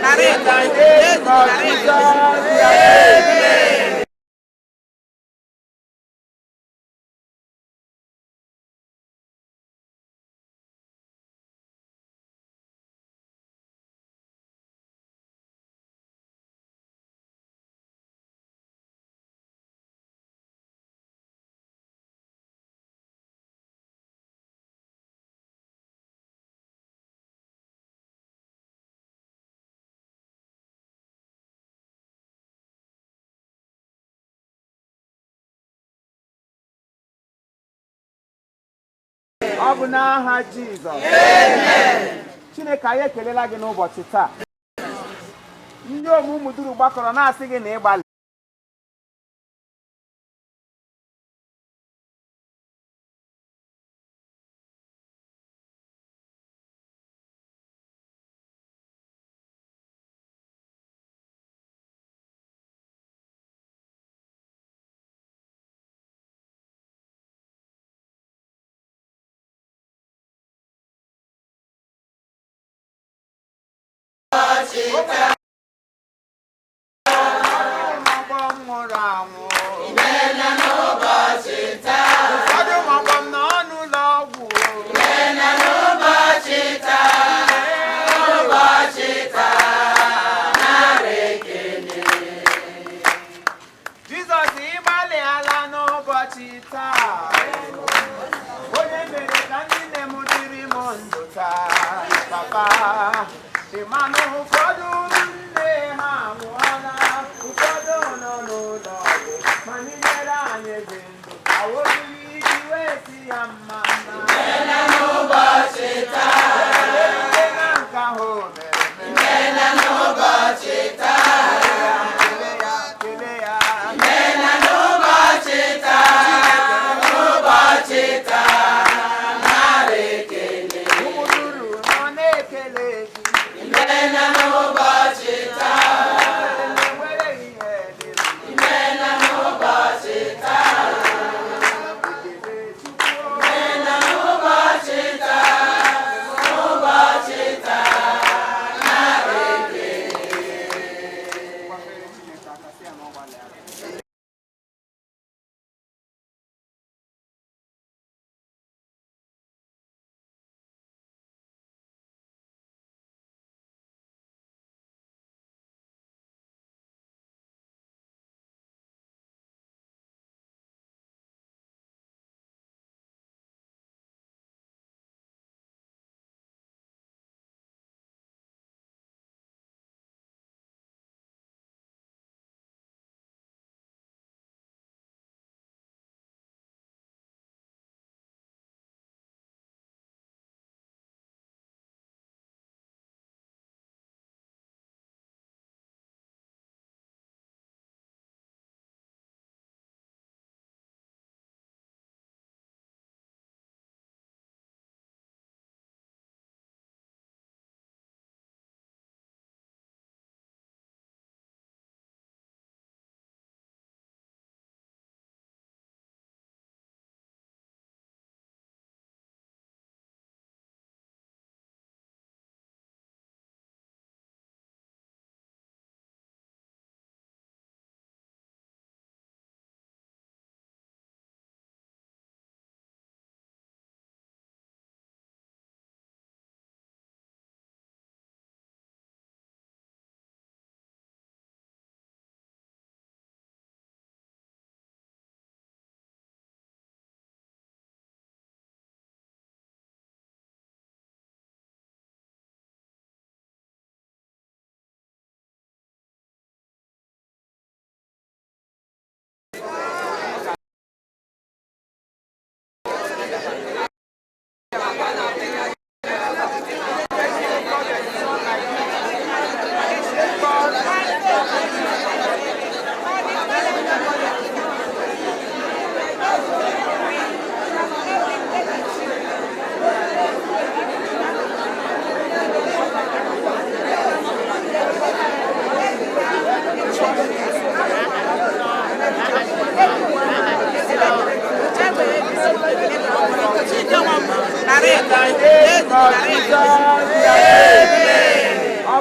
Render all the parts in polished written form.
In the name of Jesus, amen. Ọ bụ n'aha Jizọs. Chineke, anyị ekelela gị n'ụbọchị taa. Ndị Omumuduru gbakọrọ na-asị gị na ịgbalị ụmụ m nwụrụ anwụ, ụfọdụ ụmụ m nọ n'ụlọ ọgwụ. Jizọs, ịgbalịala n'ụbọchị taa. Onye mere ka ndị nne m dịrị m ndụ taa, papa. Ịmanụ ụfọdụ nne ha anwụọla, ụfọdụ nọ n'ụlọ ọgwụ, ma nyere anyị eze ndụ awoziri iji wee si ya mma mma ekele na nke ahụ o mere eme. Kele ya, kele ya. Ụmụduru nọ na-ekele gị. Enwere ihe dị mma. Ekele Chukwu.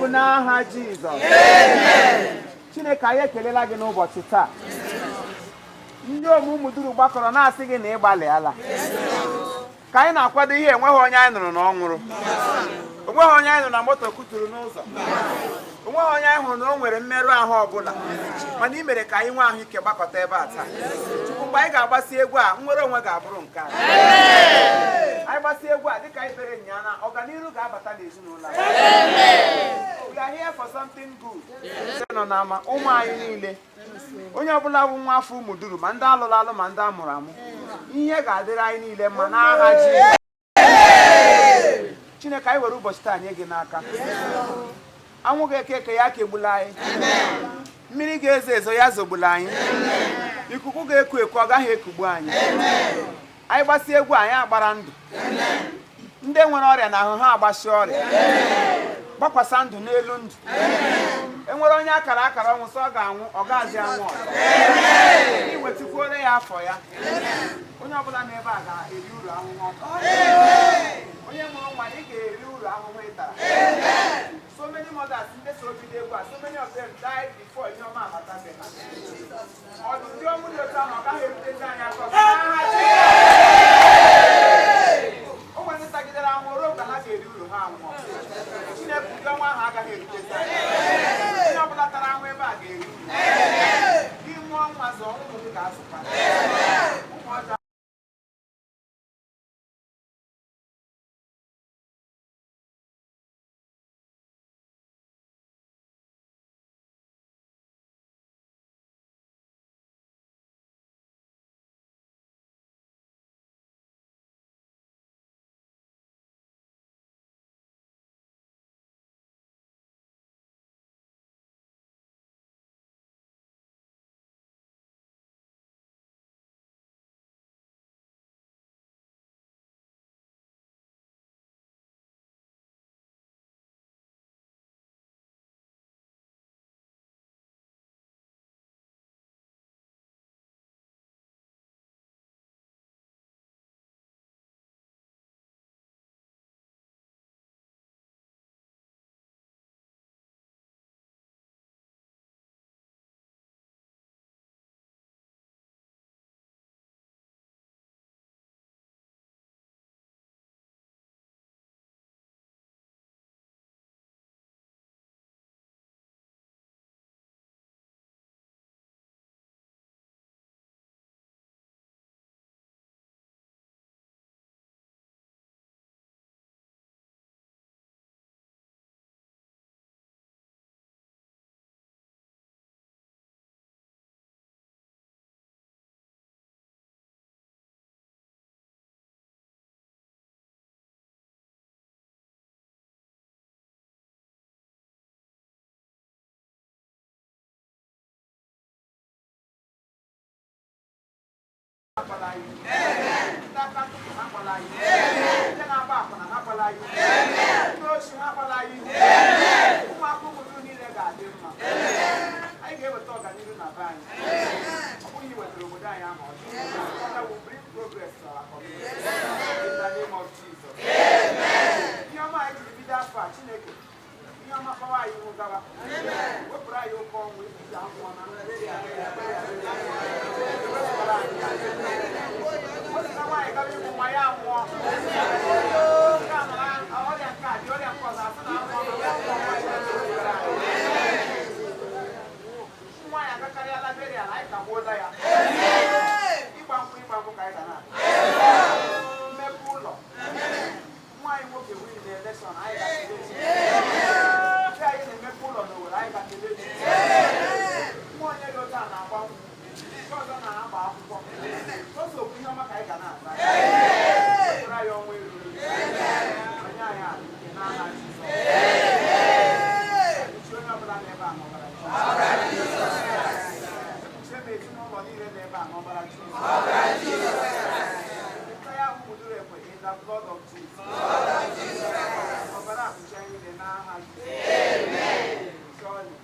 Ọ bụ n'aha Jizọs. Chineke, anyị ekelela gị n'ụbọchị taa. Ndị Omumuduru gbakọrọ na-asị gị na ị gbalịala. Ka anyị na-akwado ihe, enweghị onye anyị nụrụ na ọ nwụrụ, onweghị onye anyị nụrụ na moto kuturu n'ụzọ, onweghị onye anyị hụrụ na o nwere mmerụ ahụ ọbụla, mana ị mere ka anyị nwee ahụike gbakọta ebe a taa. Chukwu, mgbe anyị ga-agbasi egwu a, nnwere onwe ga-abụrụ nke anyị. Anyị gbasi egwu a dịka anyị kpere nyaa na ọganihu ga-abata n'ezinụlọ anyị. We are here for something good. Ndị nọ n'ama, ụmụ anyị niile, onye ọbụla bụ nwa afọ Ụmụduru, ma ndị alụrụ alụ ma ndị amụrụ amụ, ihe ga-adịrị anyị niile mma n'aha Jizọs. Chineke, anyị were ụbọchị taa nye gị n'aka. Anwụ ga-eke eke ya kegbula anyị, mmiri ga-ezo ezo ya zogbula anyị, ikuku ga-eku eku ọ gaghị ekugbu anyị. Anyị gbasie egwu, anyị agbara ndụ. Ndị nwere ọrịa na ahụ ha agbasi ọrịa, gbakwasa ndụ n'elu ndụ. Enwere onye akara akara ọnwụ sọ ọ ga-anwụ, ọ gaghịzi anwụ ọzọ, iwetukwuore ya afọ ya. Onye ọbụla n'ebe a ga-eri uru ahụhụ ọ tara. Onye mụrụ nwa, ị ga-eri uru ahụhụ ị tara. So many mothers ndị so bido egwu a, so many of them died before ihe ọma abata be ha. Ọdịdị ọnwụ dị otu ahụ ọ gaghị erutezi anyị aka ọzọ n'aha Jizọs. O nwere ndị tagidere ahụhụ ruo ka ha ga-eri uru ha anwụọ. Chineke, ụdị ọnwa ahụ agaghị erutezi anyị. Onye ọbụla tara ahụ ebe a ga-eri uru. Gị mụọ nwa, zụọ ụmụ gị, ga-azụkwa ụmụ ọjọọ. Agbala anyị, ndị aka ntụtụ ha agbala anyị, ndị na-agba akwụna ha agbala anyị, ndị ochi ha agbala anyị. Ụmụaka Ụmụduru niile ga-adị mma. Anyị ga-eweta ọganihu na be anyị. Ọ bụghị iwetara obodo anyị aha ọjọọ. Father will bring progress to our community in the name of Jesus. Ihe ọma anyị jiri bido afọ a, Chineke, ihe ọma kpawa anyị ihu gawa, wepụrụ anyị oke ọnwụ iji anwụọ na wepụrụ anyị ya. Wezụga nwaanyị gara ịmụ nwa ya anwụọ. Nke a nọrọ ọrịa, nke a dị ọrịa, nke ọzọ asị na anwụọ na nwa nwa Chineke wepụrụ anyị. Ụmụ nwaanyị agakarịala burial, anyị kagbuola ya. Ịgba nkwụ, ịgba nkwụ ka anyị ga na mmepe ụlọ. Nwaanyị nwoke win na election, anyị ga-ekele Chineke. Ndị anyị na-emepe ụlọ n'Owerri, anyị ga-ekele Chineke. Nwa onye dị otu a na-agba nkwụ, nke ọzọ na-agba akwụkwọ. Sọsọ okwu ihe ọma ka anyị ga na-aza. Wepụrụ anyị ọnwa eruru, onye anyị ahụ ike n'aha Jizọs. Ekpuchi onye ọbụla n'ebe a n'ọbara Jizọs. Ekpuchie m ezinụlọ niile n'ebe a n'ọbara Jizọs. Entire Ụmụduru Ekwe in the blood of Jesus. Ọbara akpuchi anyị niile n'aha Jizọs. Surely.